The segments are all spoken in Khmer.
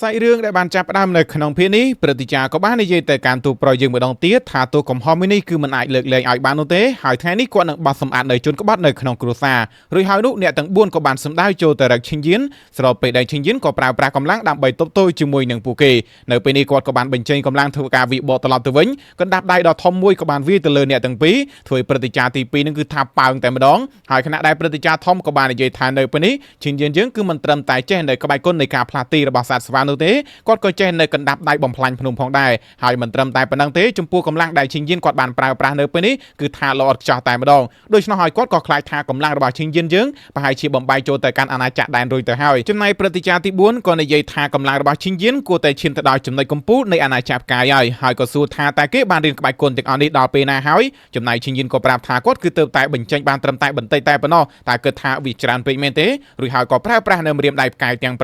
សាច់រឿងដែលបានចាប់ផ្ដើមនៅក្នុងភាគនេះព្រឹទ្ធាចារ្យក៏បាននិយាយទៅកាន់ទូប្រុសយើងម្ដងទៀតថាទោះកំហុសមួយនេះគឺមិនអាចលើកលែងឲ្យបាននោះទេហើយថ្ងៃនេះគាត់នឹងបោះសម្អាតនៅជនក្បត់នៅក្នុងគ្រួសាររួចហើយនោះអ្នកទាំង4ក៏បានសម្ដៅចូលទៅរកឈិញយៀនស្របពេលដែលឈិញយៀនក៏ប្រើប្រាស់កម្លាំងដើម្បីទប់ទល់ជាមួយនឹងពួកគេនៅពេលនេះគាត់ក៏បានបញ្ចេញកម្លាំងធ្វើការវិបកត្រឡប់ទៅវិញកណ្ដាប់ដៃដ៏ធំមួយក៏បានវាយទៅលើអ្នកទាំងពីរធ្វើឲ្យព្រឹទ្ធាចារ្យទី2នឹងគឺថាប៉ើងតែម្ដងហើយខណៈដែលព្រឹទ្ធាចារ្យធំក៏បាននិយាយថានៅពេលនេះឈិញយៀនយើងគឺមិនត្រឹមតែចេះនៅក្បែរគុណនៃការផ្លាស់ទីរបស់សត្វស្វានោះទេគាត់ក៏ចេះនៅកណ្ដាប់ដៃបំផ្លាញភ្នំផងដែរហើយមិនត្រឹមតែប៉ុណ្ណឹងទេចំពោះកម្លាំងដែលឈិញយៀនគាត់បានប្រើប្រាស់នៅពេលនេះគឺថាល្អឥតខ្ចោះតែម្ដងដូច្នោះហើយគាត់ក៏ខ្លាចថាកម្លាំងរបស់ឈិញយៀនយើងប្រហែលជាបំបែកចូលទៅកាន់អាណាចក្រដែនរួចទៅហើយចំណែកព្រឹទ្ធាចារ្យទី4ក៏និយាយថាកម្លាំងរបស់ឈិញយៀនគួរតែឈានទៅដល់ចំណុចកំពូលនៃអាណាចក្រផ្កាយហើយហើយក៏សួរថាតើគេបានរៀនក្បាច់គុណទាំងអស់នេះដល់ពេលណាហើយចំណែកឈិញយៀនក៏ប្រាប់ថាគាត់គឺទើបតែបញ្ចេញបានត្រឹមតែបន្តិចតែប៉ុណ្ណោះតែគិតថាវាច្រើនពេកមែនទេរួចហើយក៏ប្រើប្រាស់នៅម្រាមដៃផ្កាយទាំង7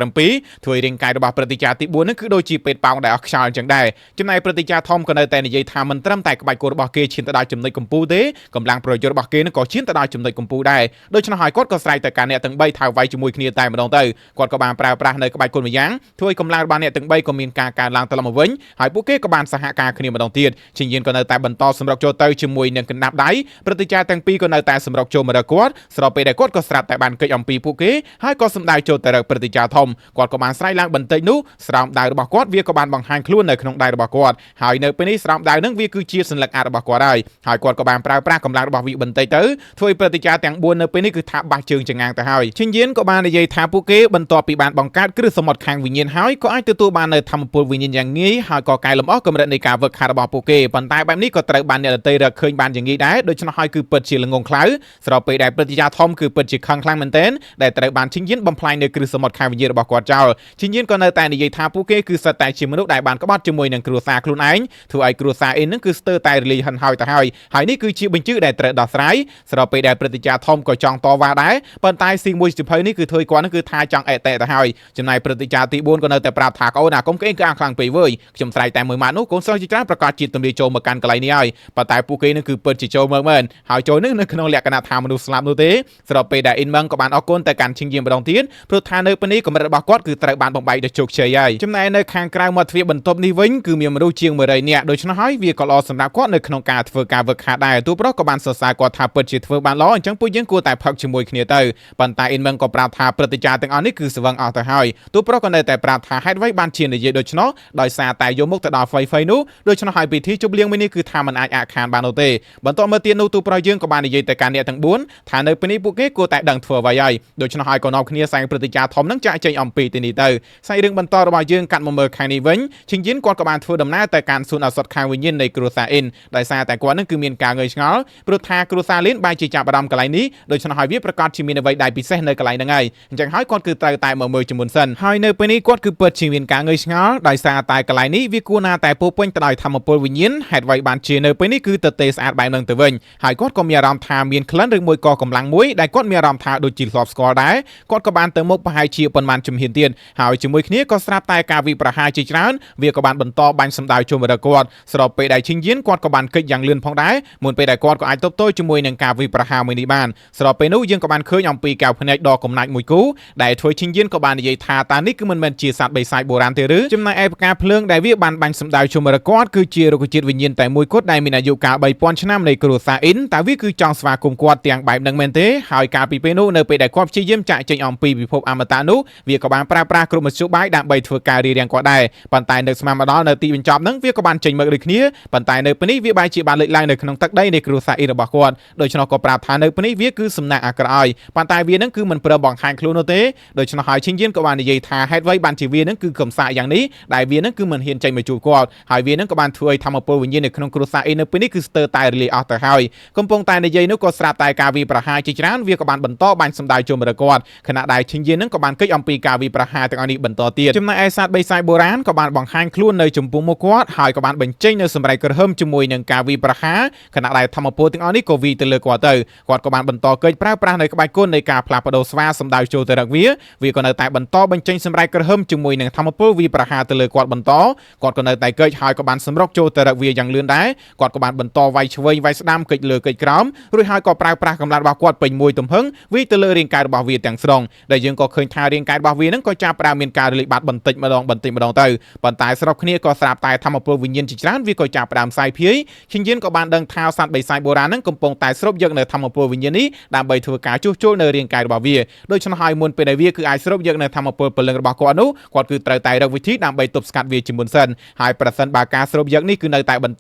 ធ្វើឲ្យរាងកាយរបស់ព្រឹទ្ធាចារ្យទី4នឹងគឺដូចជាពេទ្យប៉ោងដែលអស់ខ្យល់អញ្ចឹងដែរចំណែកព្រឹទ្ធាចារ្យធំក៏នៅតែនិយាយថាមិនត្រឹមតែក្បាច់គោរបស់គេឈានទៅដល់ចំណុចកំពូលទេកម្លាំងប្រយុទ្ធរបស់គេនឹងក៏ឈានទៅដល់ចំណុចកំពូលដែរដូច្នោះហើយគាត់ក៏ស្រែកទៅកាន់អ្នកទាំង3ថាវាយជាមួយគ្នាតែម្ដងទៅគាត់ក៏បានប្រើប្រាស់នៅក្បាច់គុណម្យ៉ាងធ្វើឲ្យកម្លាំងរបស់អ្នកទាំង3ក៏មានការកើនឡើងត្រឡប់មកវិញហើយពួកគេក៏បានសហការគ្នាម្ដងទៀតឈិញយៀនក៏នៅតែបន្តសម្រុកចូលទៅជាមួយនឹងកណ្ដាប់ដៃព្រឹទ្ធាចារ្យទាំងពីរក៏នៅតែសម្រុកចូលមករកគាត់ស្របពេលដែលគាត់ក៏ស្រាប់តែបានកិច្ចអំពីពួកគេហើយក៏សម្ដៅចូលទៅរកព្រឹទ្ធាចារ្យធំគាត់ក៏បានស្រែកឡើងបន្តិចនោះស្រោមដៅរបស់គាត់វាក៏បានបង្ហាញខ្លួននៅក្នុងដៃរបស់គាត់ហើយនៅពេលនេះស្រោមដៅនឹងវាគឺជាសន្លឹកអាតរបស់គាត់ហើយហើយគាត់ក៏បានប្រើប្រាស់កម្លាំងរបស់វាបន្តិចទៅធ្វើឲ្យព្រឹទ្ធាចារ្យទាំង4នៅពេលនេះគឺថាបាសជើងចងាងទៅហើយឈិញយៀនក៏បាននិយាយថាពួកគេបន្ទាប់ពីបានបង្កើតគ្រឹះសមុទ្រខាងវិញ្ញាណហើយក៏អាចទទួលបាននៅធម្មពលវិញ្ញាណយ៉ាងងាយហើយក៏កែលម្អកម្រិតនៃការវឹកហាត់របស់ពួកគេប៉ុន្តែបែបនេះក៏ត្រូវបានអ្នកដទៃរកឃើញបានយ៉ាងងាយដែរដូច្នោះហើយគឺពិតជាល្ងងខ្លៅស្របពេលដែលព្រឹទ្ធាចារ្យធំគឺពិតជាខឹងខ្លាំងមែនទែនដែលត្រូវបានឈិញយៀនបំផ្លាញនៅគ្រឹះសមុទ្រខាងវិញ្ញាណរបស់គាត់ចោលឈិញយៀនក៏នៅតែនិយាយថាពួកគេគឺសិតតែជាមនុស្សដែលបានក្បត់ជាមួយនឹងគ្រួសារខ្លួនឯងធ្វើឲ្យគ្រួសារអ៊ីននឹងគឺស្ទើរតែរលាយហិនហើយទៅហើយហើយនេះគឺជាបញ្ជឺដែលត្រូវដោះស្រាយស្របពេលដែលព្រឹទ្ធាចារ្យធំក៏ចង់តវ៉ាដែរប៉ុន្តែស៊ីមួយសិភៅនេះគឺធ្វើគាត់នឹងគឺថាចង់អេតេទៅហើយចំណែកព្រឹទ្ធាចារ្យទី4ក៏នៅតែប្រាប់ថាកូនអាកុំក្អេងក្អាងខ្លាំងពេកវើយខ្ញុំស្រែកតែមួយម៉ាត់នោះកូនសិស្សជាច្រើនប្រកាសជាទំលាយចូលមកកាន់កន្លែងនេះហើយប៉ុន្តែពួកគេនឹងគឺពិតជាចូលមកមែនហើយចូលនឹងនៅក្នុងលក្ខណៈថាមនុស្សស្លាប់នោះទេស្របពេលដែលអ៊ីនមឹងក៏បានអរគុណទៅកាន់ឈិងយាមម្ដងទៀតព្រោះថានៅពេលនេះកម្រិតរបស់គាត់គឺត្រូវបានបំបែកដោយជោគជ័យហើយចំណែកនៅខាងក្រៅមាត់ទ្វារបន្ទប់នេះវិញគឺមានមនុស្សជាង100នាក់ដូច្នោះហើយវាក៏ល្អសម្រាប់គាត់នៅក្នុងការធ្វើការវឹកហាត់ដែរទូប្រុសក៏បានសរសើរគាត់ថាពិតជាធ្វើបានល្អអញ្ចឹងពួកយើងគួរតែផឹកជាមួយគ្នាទៅប៉ុន្តែអ៊ីនមឹងក៏ប្រាប់ថាព្រឹទ្ធាចារ្យទាំងអស់នេះគឺស្វឹងអស់ទៅហើយទូប្រុសក៏នៅតែប្រាប់ថាហេតុអ្វីបានជានិយាយដូច្នោះដោយសារតែយកមុខទៅដល់ហ្វៃហ្វៃនោះដូច្នោះហើយពិធីជប់លៀងមួយនេះគឺថាมันអាចអាក់ខានបាននោះទេបន្តមកទៀតនោះទូប្រុសយើងក៏បាននិយាយទៅកាន់អ្នកទាំង4ថានៅពេលនេះពួកគេគួរតែដឹងធ្វើអ្វីហើយដូច្នោះហើយក៏នាំគ្នាសែងព្រឹទ្ធាចារ្យធំនឹងចាក់ចេញអំពីទីនេះទៅសាច់រឿងបន្តរបស់យើងកាត់មកមើលខាងនេះវិញឈិងយិនគាត់ក៏បានធ្វើដំណើរទៅកាន់សួនឱសថខាងវិញ្ញាណនៃគ្រួសារអ៊ីនដោយសារតែគាត់នឹងគឺមានការងឿយឆ្ងល់ព្រោះថាគ្រួសារលីនបែរជាចាប់អារម្មណ៍កន្លែងនេះដូច្នោះហើយវាប្រកាសជាមានអ្វីដែលពិសេសនៅកន្លែងហ្នឹងហើយអញ្ចឹងហើយគាត់គឺត្រូវតែមកមើលជាមុនសិនហើយនៅពេលនេះគាត់គឺពិតជាមានការងឿយឆ្ងល់ដោយសារតែកន្លែងនេះវាគួរណាតែពោពេញទៅដោយធម្មពលវិញ្ញាណហេតុអ្វីបានជានៅពេលនេះគឺទទេស្អាតបែបហ្នឹងទៅវិញហើយគាត់ក៏មានអារម្មណ៍ថាមានក្លិនឬមួយក៏កម្លាំងមួយដែលគាត់មានអារម្មណ៍ថាដូចជាធ្លាប់ស្គាល់ដែរគាត់ក៏បានទៅមុខប្រហែលជាប៉ុន្មានជំហានទៀតហើយជាមួយគ្នាក៏ស្រាប់តែការវិប្រហារជាច្រើនវាក៏បានបន្តបាញ់សម្ដៅជុំរកគាត់ស្របពេលដែលឈិងយៀនគាត់ក៏បានគេចយ៉ាងលឿនផងដែរមុនពេលដែលគាត់ក៏អាចទប់ទល់ជាមួយនឹងការវិប្រហារមួយនេះបានស្របពេលនោះយើងក៏បានឃើញអំពីកែវភ្នែកដ៏កំណាចមួយគូដែលធ្វើឈិងយៀនក៏បាននិយាយថាតានេះគឺមិនមែនជាសត្វបិសាចបុរាណទេឬចំណែកឯផ្កាភ្លើងដែលវាបានបាញ់សម្ដៅជុំរកគាត់គឺជារុក្ខជាតិវិញ្ញាណតែមួយគត់ដែលមានអាយុកាល3000ឆ្នាំនៃគ្រួសារអ៊ីនតើវាគឺចង់ស្វាគមន៍គាត់ទាំងបែបនឹងមែនទេហើយកាលពីពេលនោះនៅពេលដែលគាត់ព្យាយាមចាក់ចេញអំពីពិភពអមតៈនោះវាក៏បានប្រើប្រាស់គ្រប់មធ្យោបាយដើម្បីធ្វើការរារាំងគាត់ដែរប៉ុន្តែនៅស្មានមកដល់នៅទីបញ្ចប់ហ្នឹងវាក៏បានចេញមកដូចគ្នាប៉ុន្តែនៅពេលនេះវាបែរជាបានលេចឡើងនៅក្នុងទឹកដីនៃគ្រួសារអ៊ីនរបស់គាត់ដូច្នោះក៏ប្រាប់ថានៅពេលនេះវាគឺសំណាងអាក្រក់ហើយប៉ុន្តែវានឹងគឺមិនព្រមបង្ហាញខ្លួននោះទេដូច្នោះហើយឈិងយៀនក៏បាននិយាយថាហេតុអ្វីបានជាវានឹងគឺកំសាកយ៉ាងនេះដែលវានឹងគឺមិនហ៊ានចេញមកជួបគាត់ហើយវានឹងក៏បានធ្វើឲ្យធម្មពលវិញ្ញាណនៅក្នុងគ្រួសារអ៊ីននៅពេលនេះគឺស្ទើរតែរលាយអស់ទៅហើយកំពុងតែនិយាយនោះក៏ស្រាប់តែការវាប្រហារជាច្រើនវាក៏បានបន្តបាញ់សម្ដៅជុំរកគាត់ខណៈដែលឈិងយៀននឹងក៏បានគេចអំពីការវាប្រហារទាំងអស់នេះបន្តទៀតចំណែកឯសត្វបិសាចបុរាណក៏បានបង្ហាញខ្លួននៅចំពោះមុខគាត់ហើយក៏បានបញ្ចេញនៅសម្រែកក្រហមជាមួយនឹងការវាប្រហារខណៈដែលធម្មពលទាំងអស់នេះក៏វាទៅលើគាត់ទៅគាត់ក៏បានបន្តកិច្ចប្រើប្រាស់នៅក្បាច់គុណនៃការផ្លាស់ប្ដូរស្វាសម្ដៅចូលទៅរកវាវាក៏នៅតែបន្តបញ្ចេញសម្រែកក្រហមជាមួយនឹងធម្មពលវាប្រហារទៅលើគាត់បន្តគាត់ក៏នៅតែកិច្ចហើយក៏បានសម្រុកចូលទៅរកវាយ៉ាងលឿនដែរគាត់ក៏បានបន្តវាយឆ្វេងវាយស្ដាំកិច្ចលើកិច្ចក្រោមរួចហើយក៏ប្រើប្រាស់កម្លាំងរបស់គាត់ពេញមួយទំហឹងវាយទៅលើរាងកាយរបស់វាទាំងស្រុងដែលយើងក៏ឃើញថារាងកាយរបស់វានឹងក៏ចាប់ផ្ដើមមានការរលាកបាត់។ ត្វបន្តិចម្ដងបន្តិចម្ដងទៅប៉ុន្តែស្របគ្នាក៏ស្រាប់តែថាមពលវិញ្ញាណជាច្រើនវាក៏ចាប់ផ្ដើមសាយភាយឈិញយៀនក៏បានដឹងថាសត្វបិសាចបុរាណហ្នឹងកំពុងតែស្រូបយកនៅថាមពលវិញ្ញាណនេះដើម្បីធ្វើការជួសជុលនៅរាងកាយរបស់វាដូច្នោះហើយមុនពេលដែលវាគឺអាចស្រូបយកនៅថាមពលព្រលឹងរបស់គាត់នោះគាត់គឺត្រូវតែរកវិធីដើម្បីទប់ស្កាត់វាជាមុនសិនហើយប្រសិនបើការស្រូបយកនេះគឺនៅតែបន្ត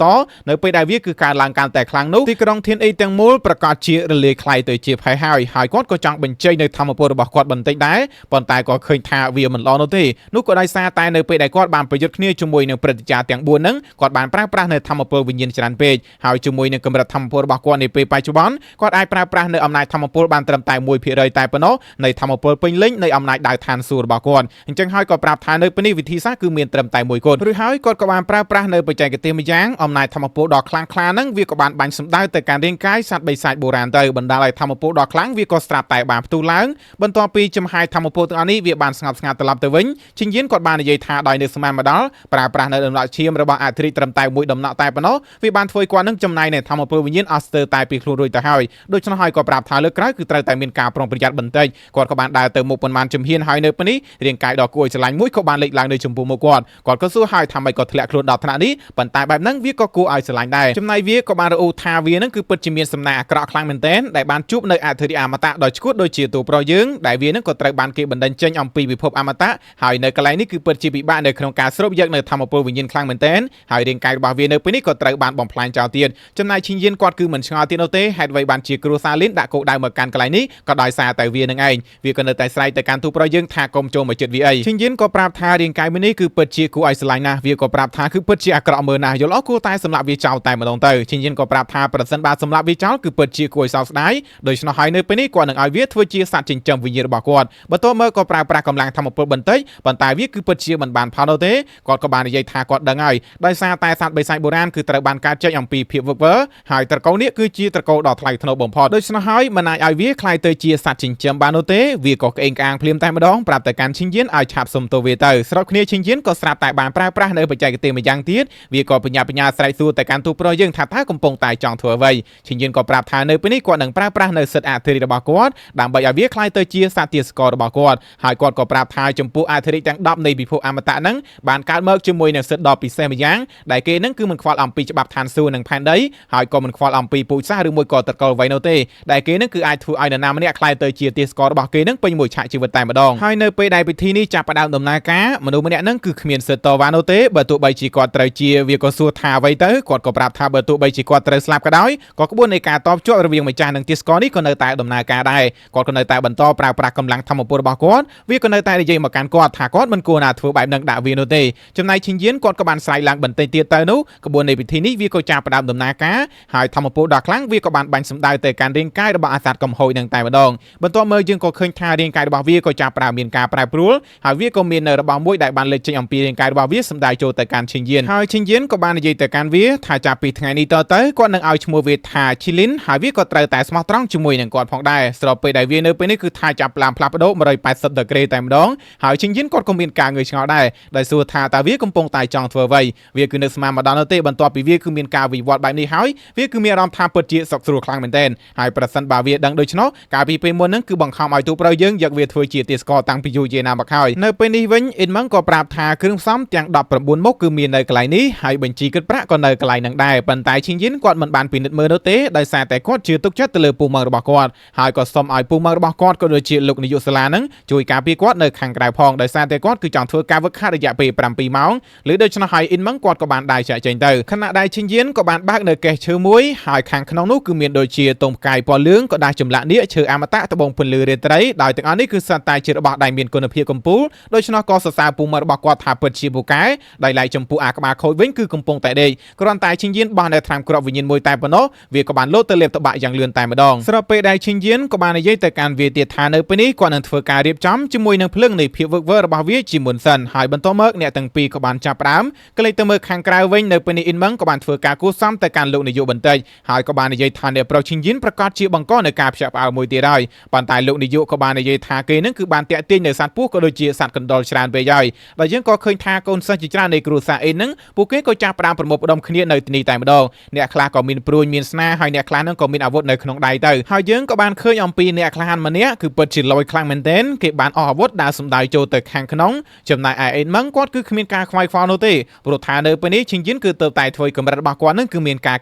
នៅពេលដែលវាគឺកើនឡើងកាន់តែខ្លាំងនោះទីក្រុងធានអ៊ីទាំងមូលប្រកាសជារលាយคล้ายទៅជាផេះហើយហើយគាត់ក៏ចង់បញ្ចេញនៅថាមពលរបស់គាត់បន្តិចដែរប៉ុន្តែក៏ឃើញថាវាមិនល្អនោះទេនោះក៏ដោយសារតែនៅពេលដែលគាត់បានប្រយុទ្ធគ្នាជាមួយនឹងព្រឹទ្ធាចារ្យទាំង4ហ្នឹងគាត់បានប្រើប្រាស់នៅថាមពលវិញ្ញាណច្រើនពេកហើយជាមួយនឹងកម្រិតថាមពលរបស់គាត់នាពេលបច្ចុប្បន្នគាត់អាចប្រើប្រាស់នៅអំណាចថាមពលបានត្រឹមតែ1%តែប៉ុណ្ណោះនៃថាមពលពេញលេញនៃអំណាចដាវឋានសួគ៌របស់គាត់អញ្ចឹងហើយក៏ប្រាប់ថានៅពេលនេះវិធីសាស្ត្រគឺមានត្រឹមតែមួយគត់ឬហើយគាត់ក៏បានប្រើប្រាស់នៅបច្ចេកទេសម្យ៉ាងអំណាចថាមពលដ៏ខ្លាំងក្លាហ្នឹងវាក៏បានបាញ់សម្ដៅទៅកាន់រាងកាយសត្វបិសាចបុរាណទៅបណ្ដាលឲ្យថាមពលដ៏ខ្លាំងវាក៏ស្រាប់តែបានផ្ទុះឡើងបន្ទាប់ពីចំហាយថាមពលទាំងអស់នេះវាបានស្ងប់ស្ងាត់ត្រឡប់ទៅវិញឈិញយៀនគាត់បាននិយាយថាដោយនៅស្មានមកដល់ប្រើប្រាស់នៅដំណក់ឈាមរបស់អធិរិយត្រឹមតែមួយដំណក់តែប៉ុណ្ណោះវាបានធ្វើឲ្យគាត់នឹងចំណាយនៅថាមពលវិញ្ញាណអស់ស្ទើរតែពីខ្លួនរួចទៅហើយដូច្នោះហើយក៏ប្រាប់ថាលើកក្រោយគឺត្រូវតែមានការប្រុងប្រយ័ត្នបន្តិចគាត់ក៏បានដើរទៅមុខប៉ុន្មានជំហានហើយនៅពេលនេះរាងកាយដ៏គួរឲ្យស្រឡាញ់មួយក៏បានលេចឡើងនៅចំពោះមុខគាត់គាត់ក៏សួរហើយថាម៉េចក៏ធ្លាក់ខ្លួនដល់ថ្នាក់នេះប៉ុន្តែបែបហ្នឹងវាក៏គួរឲ្យស្រឡាញ់ដែរចំណែកវាក៏បានរអ៊ូថាវានឹងគឺពិតជាមានសំណាងអាក្រក់ខ្លាំងមែនទែនដែលបានជួបនៅអធិរិយអមតៈដ៏ឈួតដូចជាតួប្រុសយើងដែលវានឹងក៏ត្រូវបានគេបណ្តេញចេញអំពីពិភពអមតៈហើយនៅកន្លែងនេះគឺពិតជាពិបាកនៅក្នុងការស្រូបយកនៅធម៌ពលវិញ្ញាណខ្លាំងមែនទែនហើយរាងកាយរបស់វានៅពេលនេះក៏ត្រូវបានបំផ្លាញចោលទៀតចំណែកឈិញយៀនគាត់គឺមិនឆ្ងល់ទៀតនោះទេហេតុអ្វីបានជាគ្រួសារលីនដាក់គោលដៅមកកាន់កន្លែងនេះក៏ដោយសារតែវានឹងឯងវាក៏នៅតែស្រែកទៅកាន់ទូប្រុសយើងថាកុំចូលមកជិតវាអីឈិញយៀនក៏ប្រាប់ថារាងកាយមួយនេះគឺពិតជាគួរឲ្យស្រឡាញ់ណាស់វាក៏ប្រាប់ថាគឺពិតជាអាក្រក់មើលណាស់យល់អស់គួរតែសម្លាប់វាចោលតែម្ដងទៅឈិញយៀនក៏ប្រាប់ថាប្រសិនបើសម្លាប់វាចោលគឺពិតជាគួរឲ្យសោកស្ដាយដូច្នោះហើយនៅពេលនេះគាត់នឹងឲ្យវាធ្វើជាសត្វចិញ្ចឹមវិញ្ញាណរបស់គាត់បន្ទាប់មកក៏ប្រើប្រាស់កម្លាំងធម្មពលបន្តិចប៉ុន្តែវាគឺពិតជាមិនបានផលនោះទេគាត់ក៏បាននិយាយថាគាត់ដឹងហើយដោយសារតែសត្វបិសាចបុរាណគឺត្រូវបានកើតចេញអំពីភាពវឹកវើហើយត្រកូលនេះគឺជាត្រកូលដ៏ថ្លៃថ្នូរបំផុតដូច្នោះហើយមិនអាចឲ្យវាក្លាយទៅជាសត្វចិញ្ចឹមបាននោះទេវាក៏ក្អេងក្អាងភ្លាមតែម្ដងប្រាប់ទៅកាន់ឈិញយៀនឲ្យឆាប់សុំទោសវាទៅស្របគ្នាឈិញយៀនក៏ស្រាប់តែបានប្រើប្រាស់នៅបច្ចេកទេសម្យ៉ាងទៀតវាក៏បញ្ញាបញ្ញាស្រែកសួរទៅកាន់ទូប្រុសយើងថាតើកំពុងតែចង់ធ្វើអ្វីឈិញយៀនក៏ប្រាប់ថានៅពេលនេះគាត់នឹងប្រើប្រាស់នៅសិទ្ធិអធិរាជរបស់គាត់ដើម្បីឲ្យវាក្លាយទៅជាសត្វទាសកររបស់គាត់ហើយគាត់ក៏ប្រាប់ថាចំពោះអធិរាជទាំង10នៃពិភពអមតៈហ្នឹងបានកើតមកជាមួយនឹងសិទ្ធិដ៏ពិសេសម្យ៉ាងដែលគេហ្នឹងគឺមិនខ្វល់អំពីច្បាប់ឋានសួគ៌និងផែនដីហើយក៏មិនខ្វល់អំពីពូជសាសន៍ឬមួយក៏ត្រកូលអ្វីនោះទេដែលគេហ្នឹងគឺអាចធ្វើឲ្យនរណាម្នាក់ក្លាយទៅជាទាសកររបស់គេហ្នឹងពេញមួយឆាកជីវិតតែម្ដងហើយនៅពេលដែលពិធីនេះចាប់ផ្ដើមដំណើរការមនុស្សម្នាក់ហ្នឹងគឺគ្មានសិទ្ធិតវ៉ានោះទេបើទោះបីជាគាត់ត្រូវជាវាក៏សួរថាអ្វីទៅគាត់ក៏ប្រាប់ថាបើទោះបីជាគាត់ត្រូវស្លាប់ក៏ដោយក៏ក្បួននៃការតបជាប់រវាងម្ចាស់និងទាសករនេះក៏នៅតែដំណើរការដែរគាត់ក៏នៅតែបន្តប្រើប្រាស់កម្លាំងធម្មពលរបស់គាត់វាក៏នៅតែនិយាយមកកាន់គាត់ថាគាត់មិនគួរណាធ្វើបែបនឹងដាក់វានោះទេចំណែកឈិញយៀនគាត់ក៏បានស្រែកឡើងបន្តិចទៀតទៅនោះក្បួននៃពិធីនេះវាក៏ចាប់ផ្ដើមដំណើរការហើយធម្មពលដ៏ខ្លាំងវាក៏បានបាញ់សម្ដៅទៅកាន់រាងកាយរបស់អាសត្វកំហុយនឹងតែម្ដងបន្ទាប់មកយើងក៏ឃើញថារាងកាយរបស់វាក៏ចាប់ផ្ដើមមានការប្រែប្រួលហើយវាក៏មាននៅរបស់មួយដែលបានលេចចេញអំពីរាងកាយរបស់វាសម្ដៅចូលទៅកាន់ឈិញយៀនហើយឈិញយៀនក៏បាននិយាយទៅកាន់វាថាចាប់ពីថ្ងៃនេះតទៅគាត់នឹងឲ្យឈ្មោះវាថាឈីលីនហើយវាក៏ត្រូវតែស្មោះត្រង់ជាមួយនឹងគាត់ផងដែរស្របពេលដែលវានៅពេលនេះគឺថាចាប់ផ្លាមផ្លាស់ប្ដូរ180ដឺក្រេតែម្ដងហើយឈិញយៀនគាត់ក៏មានការងឿងឆ្ងល់ដែរដោយសួរថាតើវាកំពុងតែចង់ធ្វើអ្វីវាគឺនៅស្មានមកដល់នោះទេបន្ទាប់ពីវាគឺមានការវិវត្តបែបនេះហើយវាគឺមានអារម្មណ៍ថាពិតជាសុខស្រួលខ្លាំងមែនទែនហើយប្រសិនបើវាដឹងដូច្នោះកាលពីពេលមុនហ្នឹងគឺបង្ខំឲ្យទូប្រុសយើងយកវាធ្វើជាទាសករតាំងពីយូរយារណាស់មកហើយនៅពេលនេះវិញអ៊ីនម៉ឹងក៏ប្រាប់ថាគ្រឿងផ្សំទាំង19មុខគឺមាននៅកន្លែងនេះហើយបញ្ជីគិតប្រាក់ក៏នៅកន្លែងហ្នឹងដែរប៉ុន្តែឈិងយិនគាត់មិនបានពិនិត្យមើលនោះទេដោយសារតែគាត់ជឿទុកចិត្តទៅលើពូម៉ឹងរបស់គាត់ហើយក៏សុំឲ្យពូម៉ឹងរបស់គាត់ក៏ដូចជាលោកនាយកសាលាហ្នឹងជួយការពារគាត់នៅខាងក្រៅផងដោយសារតែគាត់គឺចង់ធ្វើការវឹកហាត់រយៈពេល7ម៉ោងឬដូច្នោះហើយអ៊ីនម៉ឹងគាត់ក៏បានដើរចាក់ចេញទៅខណៈដែលឈិងយៀនក៏បានបើកនៅកេះឈើមួយហើយខាងក្នុងនោះគឺមានដូចជាទុំផ្កាយពណ៌លឿងក៏ដាស់ចម្លាក់នាគឈើអមតៈត្បូងពន្លឺរាត្រីដោយទាំងអស់នេះគឺសុទ្ធតែជារបស់ដែលមានគុណភាពកំពូលដូច្នោះក៏សរសើរពូម៉ឹងរបស់គាត់ថាពិតជាពូកែដោយឡែកចំពោះអាក្បាលខូចវិញគឺកំពុងតែដេកគ្រាន់តែឈិងយៀនបោះនៅថ្នាំគ្រាប់វិញ្ញាណមួយតែប៉ុណ្ណោះវាក៏បានលោតទៅលេបតបាក់យ៉ាងលឿនតែម្ដងស្របពេលដែលឈិងយៀនក៏បាននិយាយទៅកាន់វាទៀតថានៅពេលនេះគាត់នឹងធ្វើការរៀបចំជាមួយនឹងភ្លើងនៃភាពវឹកវររបស់វាជាមុនសិនហើយបន្ទាប់មកអ្នកទាំងពីរក៏បានចាប់ផ្ដើមក្លេកទៅមើលខាងក្រៅវិញនៅពេលនេះអ៊ីនម៉ឹងក៏បានធ្វើការគួរសមទៅកាន់លោកនាយកបន្តិចហើយក៏បាននិយាយថាអ្នកប្រុសឈិងយៀនប្រកាសជាបង្កនៅការភ្ញាក់ផ្អើលមួយទៀតហើយប៉ុន្តែលោកនាយកក៏បាននិយាយថាគេនឹងគឺបានតាក់ទាញនៅសត្វពស់ក៏ដូចជាសត្វកណ្ដុរច្រើនពេកហើយដែលយើងក៏ឃើញថាកូនសិស្សជាច្រើននៃគ្រួសារអ៊ីននឹងពួកគេក៏ចាប់ផ្ដើមប្រមូលផ្ដុំគ្នានៅទីនេះតែម្ដងអ្នកខ្លះក៏មានព្រួញមានស្នាហើយអ្នកខ្លះនឹងក៏មានអាវុធនៅក្នុងដៃទៅហើយយើងក៏បានឃើញអំពីអ្នកខ្លះម្នាក់គឺពិតជាលយខ្លាំងមែនទែនគេបានអស់អាវុធដើរសម្ដៅចូលទៅខាង ក្នុងចំណែកឯអេនម៉ឹងគាត់គឺគ្មានការខ្វាយខ្វល់នោះទេព្រោះថានៅពេលនេះឈិងយិនគឺទៅតែធ្វើកម្រិតរបស់គាត់នឹងគឺមានកា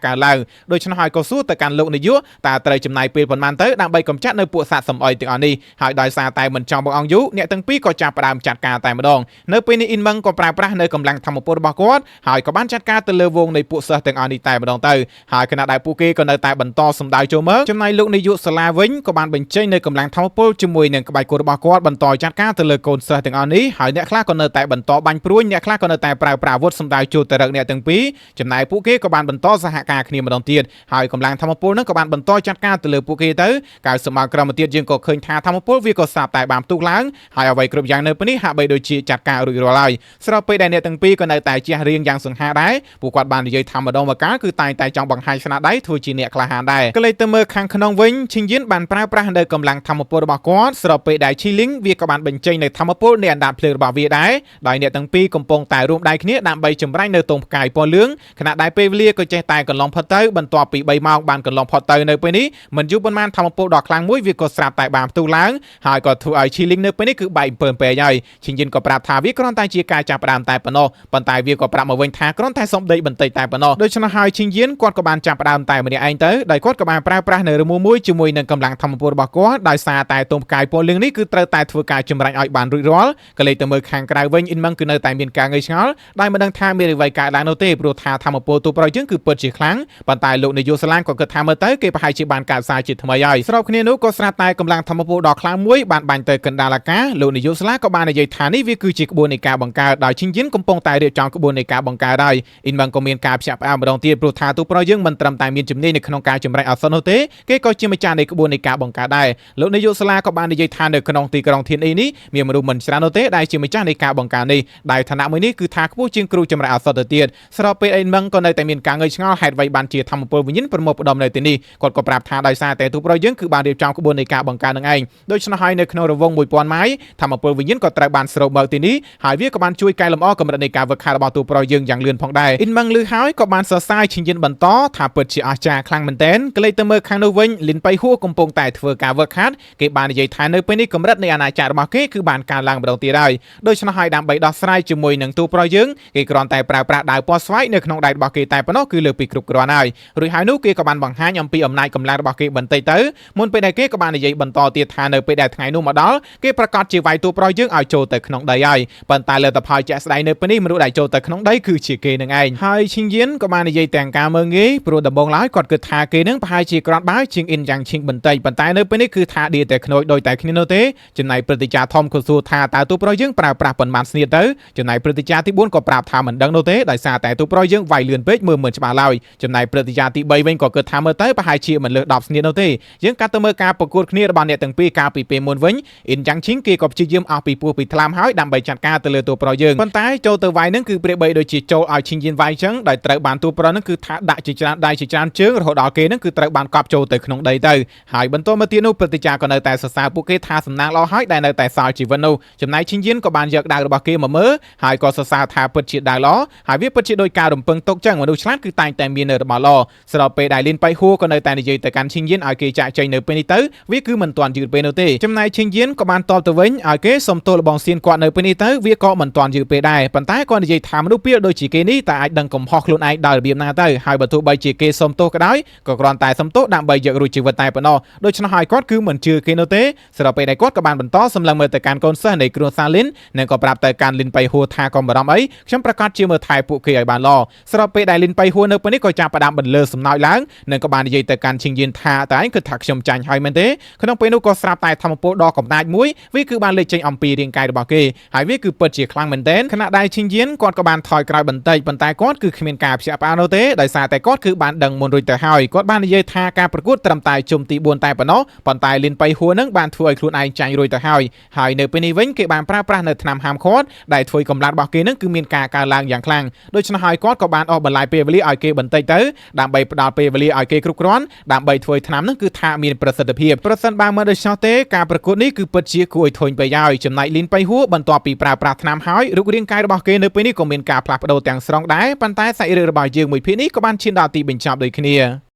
រកើនឡើងដូច្នេះហើយក៏សួរទៅកាន់លោកនាយកតើត្រូវចំណាយពេលប៉ុន្មានទៅដើម្បីកម្ចាត់នៅពួកសត្វសំអុយទាំងអស់នេះហើយដោយសារតែមិនចង់បងអង្គយូរអ្នកទាំងពីរក៏ចាប់ផ្ដើមចាត់ការតែម្ដងនៅពេលនេះអ៊ីនម៉ឹងក៏ប្រើប្រាស់នៅកម្លាំងធម្មពលរបស់គាត់ហើយក៏បានចាត់ការទៅលើវងនៃពួកសិស្សទាំងអស់នេះតែម្ដងទៅហើយខណៈដែលពួកគេក៏នៅតែបន្តសម្ដៅចូលមកចំណែកលោកនាយកសាលាវិញក៏បានបញ្ចេញនៅកម្លាំងធម្មពលជាមួយនឹងក្បាច់គោរបស់គាត់បន្តចាត់ការទៅលើកូនសិស្សទាំងអស់នេះហើយអ្នកខ្លះក៏នៅតែបន្តបាញ់ព្រួញអ្នកខ្លះក៏នៅតែប្រើប្រាស់អាវុធសម្ដៅចូលទៅរកអ្នកទាំងពីរចំណែកពួកគេក៏បានបន្តសហការគ្នាម្ដងទៀតហើយកម្លាំងធម្មពលនឹងក៏បានបន្តចាត់ការទៅលើពួកគេទៅកៅសម្បើក្រមទៀតយើងក៏ឃើញថាធម្មពលវាក៏ស្រាប់តែបានផ្ទុះឡើងហើយអ្វីគ្រប់យ៉ាងនៅពេលនេះហាក់បីដូចជាចាត់ការរួចរាល់ហើយស្របពេលដែលអ្នកទាំងពីរក៏នៅតែជះរៀងយ៉ាងសង្ហាដែរពួកគាត់បាននិយាយថាម្ដងមកកាលគឺតែងតែចង់បង្ហាញស្នាដៃធ្វើជាអ្នកក្លាហានដែរក៏លេចទៅមើលខាងក្នុងវិញឈិងយិនបានប្រើប្រាស់នៅកម្លាំងធម្មពលរបស់គាត់ស្របពេលដែលឈីលីងវាក៏បានបញ្ចេញនៅធម្មពលនៃអណ្ដាតភ្លើងរបស់វាដែរដោយអ្នកទាំងពីរកំពុងតែរួមដៃគ្នាដើម្បីចម្រាញ់នៅទងផ្កាយពណ៌លឿងខណៈដែលពេលវេលាក៏ចេះតែកន្លងផុតទៅបន្ទាប់ពី3ម៉ោងបានកន្លងផុតទៅនៅពេលនេះមិនយូរប៉ុន្មានធម្មពលដ៏ខ្លាំងមួយវាក៏ស្រាប់តែបានផ្ទុះឡើងហើយក៏ធ្វើឲ្យឈីលីងនៅពេលនេះគឺបែកពើពេកហើយឈិងយិនក៏ប្រាប់ថាវាគ្រាន់តែជាការចាប់ផ្ដើមតែប៉ុណ្ណោះប៉ុន្តែវាក៏ប្រាប់មកវិញថាគ្រាន់តែសុំដីបន្តិចតែប៉ុណ្ណោះដូច្នេះហើយឈិងយិនគាត់ក៏បានចាប់ផ្ដើមតែម្នាក់ឯងទៅដោយគាត់ក៏បានប្រើប្រាស់នៅរមួមួយជាមួយនឹងកម្លាំងធម្មពលរបស់គាត់ដោយសារតែទុំផ្កាយពណ៌លឿងនេះគឺត្រូវតែធ្វើការចម្រាញ់ឲ្យបានរួចរាល់ក៏លេចទៅមើលខាងក្រៅវិញអ៊ីនម៉ឹងគឺនៅតែមានការងឿងឆ្ងល់ដោយមិនដឹងថាមានអ្វីកើតឡើងនោះទេព្រោះថាធម្មពលទូប្រយយើងគឺពិតជាខ្លាំងប៉ុន្តែលោកនាយកសាឡាងក៏គិតថាមើលទៅគេប្រហែលជាបានកើតសារជាថ្មីហើយស្របគ្នានោះក៏ស្រាប់តែកម្លាំងធម្មពលដ៏ខ្លាំងមួយបានបាញ់ទៅកណ្ដាលអាកាសលោកនាយកសាឡាក៏បាននិយាយថានេះវាគឺជាក្បួននៃការបង្កើតដោយឈិងយិនកំពុងតែរៀបចំក្បួននៃការបង្កើតហើយអ៊ីនម៉ឹងក៏មានការភ្ញាក់ផ្អើលម្ដងទៀតព្រោះថាទូប្រយយើងមិនត្រឹមតែមានជំនាញនៅក្នុងការចម្រាញ់ឱសថនោះទេគេក៏ជាម្ចាស់នៃក្បួននៃការបង្កើតដែរលោកនាយកសាលាក៏បាននិយាយថានៅក្នុងទីក្រុងធានអ៊ីនេះមានមនុស្សមិនច្រើននោះទេដែលជាម្ចាស់នៃការបង្កើតនេះដែលឋានៈមួយនេះគឺថាខ្ពស់ជាងគ្រូចម្រាញ់ឱសថទៅទៀតស្របពេលអ៊ីនម៉ឹងក៏នៅតែមានការងឿងឆ្ងល់ហេតុអ្វីបានជាធម្មពលវិញ្ញាណប្រមូលផ្ដុំនៅទីនេះគាត់ក៏ប្រាប់ថាដោយសារតែទូប្រយើងគឺបានរៀបចំក្បួននៃការបង្កើតនឹងឯងដូច្នេះហើយនៅក្នុងរង្វង់1000ម៉ាយធម្មពលវិញ្ញាណក៏ត្រូវបានស្រូបមកទីនេះហើយវាក៏បានជួយកែលម្អកម្រិតនៃការវឹកហាត់របស់ទូប្រយើងយ៉ាងលឿនផងដែរអ៊ីនម៉ឹងលឺហើយក៏បានសរសើរឈិងយិនបន្តថាពិតជាអស្ចារ្យខ្លាំងមែនទែនក្លេកទៅមើលខាងនោះវិញលិនបៃហួរកំពុងតែធ្វើការវឹកហាត់គេបាននិយាយថានៅពេលនេះកម្រិតនៃអាណាចក្ររបស់គេគឺបានកើនឡើងម្ដងទៀតហើយដូច្នេះហើយដើម្បីដោះស្រាយជាមួយនឹងទូប្រយើងគេគ្រាន់តែប្រើប្រាស់ដាវពណ៌ស្វាយនៅក្នុងដៃរបស់គេតែប៉ុណ្ណោះគឺលើសពីគ្រប់គ្រាន់ហើយរួចហើយនោះគេក៏បានបង្ហាញអំពីអំណាចកម្លាំងរបស់គេបន្តិចទៅមុនពេលដែលគេក៏បាននិយាយបន្តទៀតថានៅពេលដែលថ្ងៃនោះមកដល់គេប្រកាសជាវាយទូប្រយើងឲ្យចូលទៅក្នុងដីហើយប៉ុន្តែលើតផលជាក់ស្ដែងនៅពេលនេះមនុស្សដែលចូលទៅក្នុងដីគឺជាគេនឹងឯងហើយឈិងយៀនក៏បាននិយាយទាំងការមើងងាយព្រោះដំបូងឡើយគាត់គិតថាគេនឹងប្រហែលជាក្រាន់បើជាងអ៊ីនយ៉ាងឈិងបន្តិចប៉ុន្តែនៅពេលនេះគឺថាដៀតែខ្នើយដោយតែគ្នានោះទេចំណែកព្រឹទ្ធាចារ្យធំក៏សួរថាតើទូប្រយើងប្រើប្រាស់ប៉ុន្មានស្នៀតទៅចំណែកព្រឹទ្ធាចារ្យទី4ក៏ប្រាប់ថាមិនដឹងនោះទេដោយសារតែទូប្រយើងវាយលឿនពេកមើលមិនច្បាស់ឡើយចំណែកព្រឹទ្ធាចារ្យទី3វិញក៏គិតថាមើលទៅប្រហែលជាមិនលើស10ស្នៀតនោះទេយើងកាត់ទៅមើលការប្រកួតគ្នារបស់អ្នកទាំងពីរកាលពីពេលមុនវិញអ៊ីនយ៉ាងឈិងគេក៏ព្យាយាមអស់ពីពោះពីថ្លើមហើយដើម្បីចាត់ការទៅលើតួប្រុសយើងប៉ុន្តែចូលទៅវាយនឹងគឺប្រៀបបីដូចជាចូលឲ្យឈិងយិនវាយចឹងដោយត្រូវបានតួប្រុសនឹងគឺថាដាក់ជាច្រើនដៃជាច្រើនជើងរហូតដល់គេនឹងគឺត្រូវបានកប់ចូលទៅក្នុងដីទៅហើយបន្តមកទៀតនោះព្រឹទ្ធាចារ្យក៏នៅតែសរសើរពួកគេថាសំណាងល្អហើយដែលនៅតែសល់ជីវិតនោះចំណែកឈិងយិនក៏បានយកដាវរបស់គេមកមើលហើយក៏សរសើរថាពិតជាដាវល្អហើយវាពិតជាដោយការរំពឹងទុកចឹងមនុស្សឆ្លាតគឺតែងតែមាននៅរបស់ល្អស្របពេលដែលលីនបៃហួរក៏នៅតែនិយាយទៅកាន់ឈិងយិនឲ្យគេចាក់ចែងនៅពេលនេះទៅវាគឺមិនទាន់យឺតពេលនោះទេចំណែកឈិងយិនក៏បានតបទៅវិញឲ្យគេសុំទោសលបងសៀនគាត់នៅពេលនេះទៅវាក៏មិនទាន់យឺតពេលដែរប៉ុន្តែគាត់និយាយថាមនុស្សពីលដូចជាគេនេះតែអាចដឹងកំហុសខ្លួនឯងដោយរបៀបណាទៅហើយបើទោះបីជាគេសុំទោសក៏ដោយក៏គ្រាន់តែសុំទោសដើម្បីយករួចជីវិតតែប៉ុណ្ណោះដូច្នេះហើយគាត់គឺមិនជឿគេនោះទេស្របពេលដែលគាត់ក៏បានបន្តសម្លឹងមើលទៅកាន់កូនសិស្សនៃគ្រួសារលីននិងក៏ប្រាប់ទៅកាន់លីនបៃហួរថាកុំបារម្ភអីខ្ញុំប្រកាសជាមើលថែពួកគេឲ្យបានល្អស្របពេលដែលលីនបៃហួរនៅពេលនេះក៏ចាប់ផ្ដើមបន្លឺសំណោចឡើងនិងក៏បាននិយាយទៅកាន់ឈិងយិនថាតើឯងគិតថាខ្ញុំចាញ់ហើយមែនទេក្នុងពេលនោះក៏ស្រាប់តែធម្មពលដ៏កំណាចមួយវាគឺបានលេចចេញអំពីរាងកាយរបស់គេហើយវាគឺពិតជាខ្លាំងមែនទែនខណៈដែលឈិងយិនគាត់ក៏បានថយក្រោយបន្តិចប៉ុន្តែគាត់គឺគ្មានការភ្ញាក់ផ្អើលនោះទេដោយសារតែគាត់គឺបានដឹងមុនរួចទៅហើយគាត់បាននិយាយថាការប្រកួតត្រឹមតែជុំទី4តែប៉ុណ្ណោះប៉ុន្តែលីនបៃហួរនឹងបានធ្វើឲ្យខ្លួនឯងចាញ់រួចទៅហើយហើយនៅពេលនេះវិញគេបានប្រើប្រាស់នៅថ្នាំហាមឃាត់ដែលធ្វើកម្លាំងរបស់គេនឹងគឺមានការកើនឡើងយ៉ាងខ្លាំងដូច្នេះហើយគាត់ក៏បានអស់បន្លាយពេលវេលាឲ្យគេបន្តិចទៅដើម្បីផ្ដល់ពេលវេលាឲ្យគេគ្រប់គ្រាន់ដើម្បីធ្វើថ្នាំនឹងគឺថាមានប្រសិទ្ធភាពប្រសិនបើមិនដូច្នោះទេការប្រកួតនេះគឺពិតជាគួរឲ្យធុញពេកហើយចំណែកលីនបៃហួរបន្ទាប់ពីប្រើប្រាស់ថ្នាំហើយរូបរាងកាយរបស់គេនៅពេលនេះក៏មានការផ្លាស់ប្ដូរទាំងស្រុងដែរប៉ុន្តែសាច់រឿងរបស់យើងមួយភាគនេះក៏បានឈានដល់ទីបញ្ចប់ដូចគ្នា។